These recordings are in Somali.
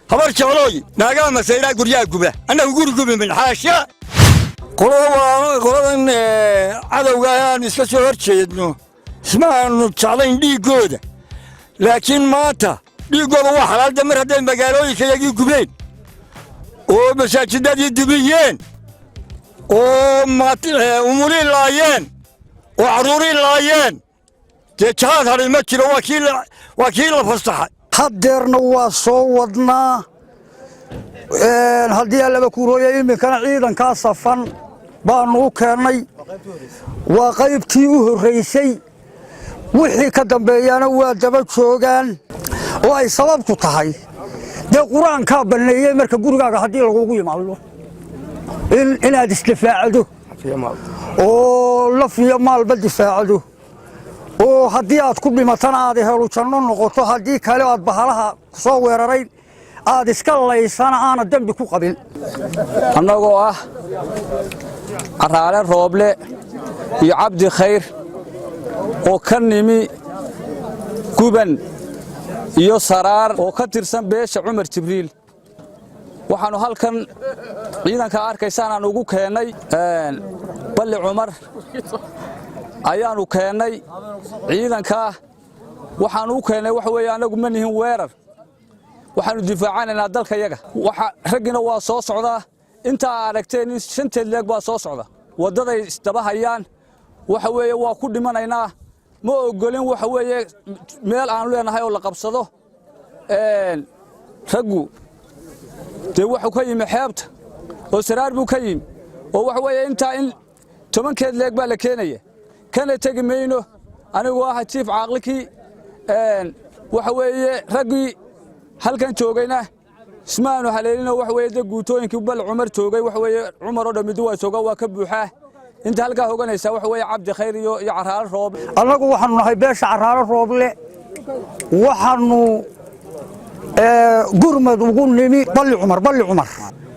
Habar Jeclooy, naagaa masayraa guryaha guba, annagu guri gubi min, xaasha. Qoladan cadowga aanu iska soo hor jeedno, isma aanu jeclayn dhiiggooda, laakiin maanta dhiiggooda waa xalaalda mar hadday magaalooyinka yagii gubeen oo masaajidadii dumiyeen oo umulii laayeen oo carruurii laayeen. Dee jahaad hadhay ma jiro, waa kii la fasaxay. Haddeerna waa soo wadnaa, haddii Allaba kuurooya. Iminkana ciidankaa safan baannu u keennay, waa qaybtii u horraysay. Wixii ka dambeeyana waa daba joogaan, oo ay sababtu tahay dee Qur-aankaa banneeyey marka gurigaaga haddii lagugu yimaado inaad isdifaacdo oo laf iyo maalba difaacdo, oo haddii aad ku dhimatana aad helu janno noqoto, haddii kale aad bahalaha soo weerarayn aad iska laysana aana dembi ku qabin. Annagoo ah Caraale Rooble iyo Cabdi Khayr oo ka nimi Guban iyo Saraar oo ka tirsan beesha Cumar Jibriil, waxaannu halkan ciidanka arkaysaan aan ugu keennay Balli Cumar ayaannu keennay ciidankaa. Waxaannu u keennay waxa weeye, annagu ma nihin weerar, waxaannu difaacanaynaa dalkayaga. Raggiina waa soo socdaa, intaa aragteen in shanteed leeg baa soo socda, waddaday isdaba hayaan. Waxa weeye, waa ku dhimanaynaa, ma ogolin. Waxa weeye, meel aanu leenahay oo la qabsado. Raggu dee wuxuu ka yimi xeebta oo Saraar buu ka yimi, oo waxa weeye intaa in tobankeed leeg baa la keenaya. Kana tegi mayno. Anigu ah jiif caaqlikii, waxa weeye, raggii halkan joogayna ismaanu haleelino. Waxa weeye, dee guutooyinkii Bal Cumar joogay, waxa weeye, Cumar oo dhammidu waa jooga, waa ka buuxaa. Inta halkaa hoganaysa waxa weeye Cabdi Khayr iyo Caraalo Rooble. Annagu waxaanu nahay beesha Caraalo Rooble. Waxaanu gurmad ugu nimi Balli Cumar. Balli Cumar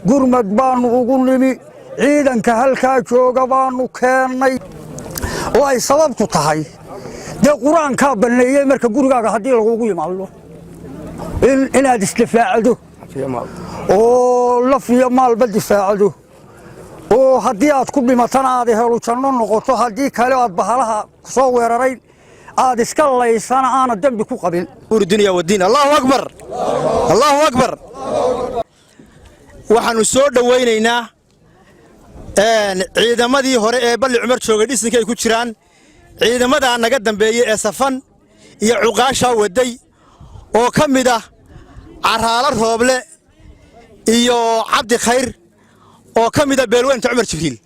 gurmad baanu ugu nimi. Ciidanka halkaa jooga baanu keennay, oo ay sababtu tahay dee Qur-aankaa banneeyey marka gurigaaga haddii lagugu yimaado inaad isdifaacdo oo laf iyo maalba difaacdo, oo haddii aad ku dhimatana aad helu janno noqoto, haddii kale aad bahalaha soo weerarayn aad iska laysana aana dembi ku qabin. Dunya wadiin. Allahu akbar, allahu akbar. Waxaannu soo dhowaynaynaa ciidamadii hore ee Balli Cumar joogay, dhisinka ay ku jiraan ciidamadaa naga dambeeyey ee safan iyo cuqaashaa waday, oo ka mid ah Caraalo Rooble iyo Cabdi Khayr, oo ka mid ah beelweynta Cumar Jibriil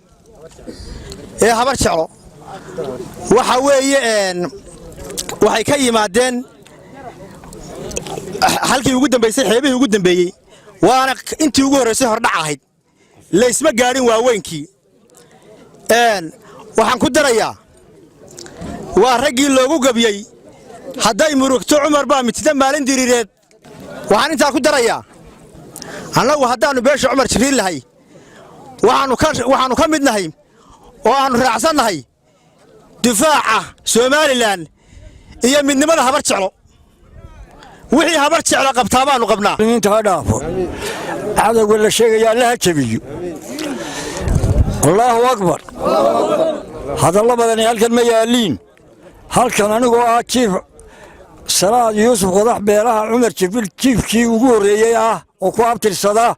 ee Habar Jeclo. Waxa weeye, waxay ka yimaadeen halkii ugu dambaysay, xeebihii ugu dambeeyey, waana intii ugu horraysay hordhac ahayd, laysma gaadhin waaweynkii. Waxaan ku darayaa, waa raggii loogu gebiyey "Hadday murugto Cumar baa mitida maalin diriireed". Waxaan intaa ku darayaa, annagu haddaannu beesha Cumar Jibriil nahay, waxaannu ka mid nahay oo aannu raacsannahay difaaca Somaliland iyo midnimada Habar Jeclo. Wixii Habar Jeclo qabtaa baannu qabnaa. Inta ha dhaafo cadowga la sheegaya, Allaha jabiyo. Allaahu akbar. Hadallo badani halkan ma yaaliin. Halkan anigoo ah jiif Salaad Yuusuf Qodax, beelaha Cumar Jibriil jiifkii ugu horreeyey ah oo ku abtirsada,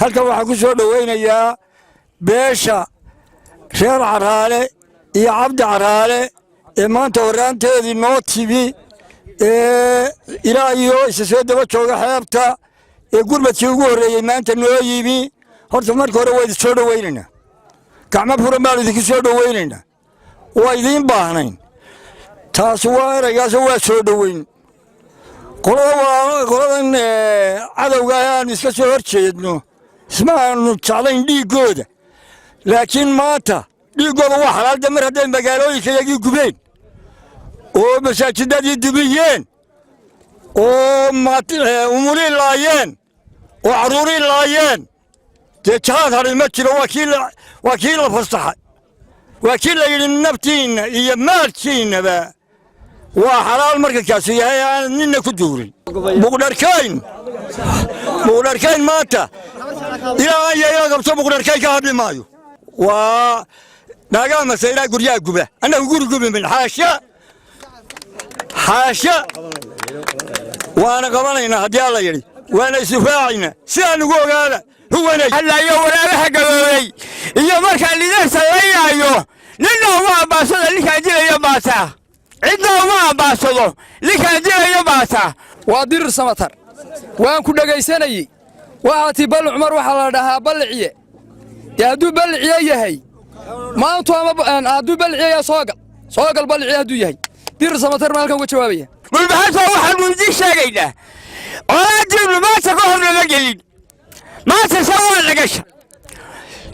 halkan waxaan ku soo dhowaynayaa beesha reer Caraale iyo Cabdi Caraale ee maanta horraanteedii noo timi, ee ilaa iyo isa soo daba jooga xeebta, ee gurmadkii ugu horreeyey maanta noo yimi. Horta marka hore waa idin soo dhowaynaynaa, gacmo furan baanu idinku soo dhowaynaynaa, waa idiin baahnayn. Taas waa eraygaas, waa soo dhoweyn. Qoladan cadowga aanu iska soo hor jeedno, isma aanu jeclayn dhiiggooda, laakiin maanta dhiiggooda waa xalaalda mar hadday magaalooyinka yagii gubeen oo masaajidadii dumiyeen oo umulii laayeen oo carruurii laayeen. Dee jahaad hadhay ma jiro, waa kii la fasaxay, waa kii la yidhi naftiinna iyo maalkiinnaba waa xalaal. Marka kaasu yahay aan ninna ku duurin, Buqdharkayn. Muqdharkayn maanta ilaa aan yeela qabto, Muqdharkayn ka hadli maayo. Waa naagaa masayraa guryaha guba. Annagu guri gubi min, xaasha, xaasha. Waana qabanaynaa haddii Alla yidhi, waana isdifaacaynaa. Sidaa nugu ogaada huwanay. Hadlayo waraabaha gaboobay iyo markaa lidarsa laynaayo, ninna uma ambaasado ninkaan dilayo baata, cidna uma ambaasado ninkaan dilayo baata. Waa Dirir Samatar. Waan ku dhegaysanayey. Waxaa tii Balli Cumar waxaa la dhahaa Balliciye. Dee hadduu Balliciye yahay maantu ama hadduu Balliciye yahay, soogal, soogal. Balliciye hadduu yahay, Dirir Samatar ma halkan uga jawaabaya. Dhulbahanta waxaannu idiin sheegaynaa, colaadiinnu maanta ka hor nama gelin, maanta se waa nagasha.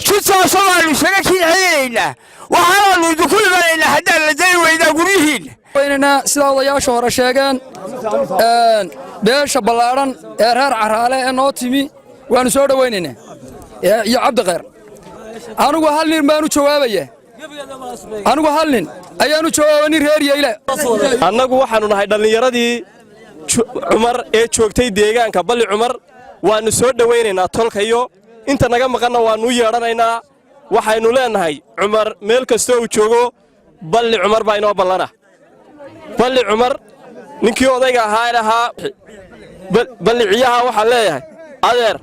Si toosa waannu isaga kiixinaynaa, waxaanaannu idinku imanaynaa haddaan la dayi weynaa guryihiinna. Weynaynaa sidaa odayaasha hore sheegeen, beesha ballaadhan ee reer Caraale ee noo timi waannu soo dhowaynaynaa iyo Cabdikhayr. Anigu hal nin baanu jawaabaya, anigu hal nin ayaanu jawaabay, nin reer Yeyle. Annagu waxaannu nahay dhallinyaradii Cumar ee joogtay deegaanka Balli Cumar. Waannu soo dhowaynaynaa tolkayo, inta naga maqanna waannu u yeedhanaynaa. Waxaynu leennahay Cumar meel kastoo uu joogo, Balli Cumar baa inoo ballana. Balli Cumar ninkii odayga ahaa ahaa Balliciyaha, waxaan leeyahay adeer,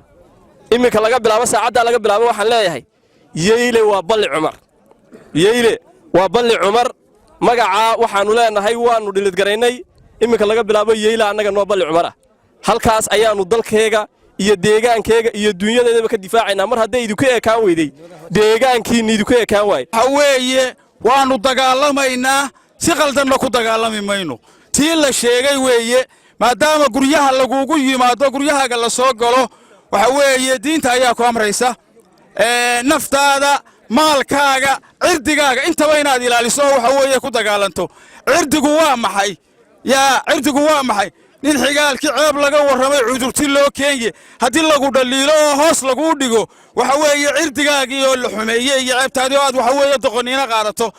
iminka laga bilaabo, saacaddaa laga bilaabo, waxaan leeyahay Yeyle waa Balli Cumar, Yeyle waa Balli Cumar. Magacaa waxaannu leenahay waannu dhilidgaraynay. Iminka laga bilaabo Yeyle annaga noo Balli Cumar ah. Halkaas ayaannu dalkeega iyo deegaankeega iyo dunyadeedaba ka difaacaynaa, mar hadday idinku ekaan weydey, deegaankiinna idinku ekaan waaye. Waxa weeye, waannu dagaalamaynaa, si qaldanna ku dagaalami mayno. Tii la sheegay weeye, maadaama guryaha lagugu yimaado, guryahaaga la soo galo, waxa weeye diinta ayaa ku amraysa naftaada, maalkaaga, cirdigaaga intaba inaad ilaaliso oo waxa weeye ku dagaalanto. Cirdigu waa maxay? Yaa cirdigu waa maxay? Nin xigaalkii ceeb laga warramay cudurti loo keenye. Haddii lagu dhaliilo oo hoos laguu dhigo, waxa weeye cirdigaagii oo la xumeeye iyo ceebtaadii oo aad waxa weeye doqoniino qaadato.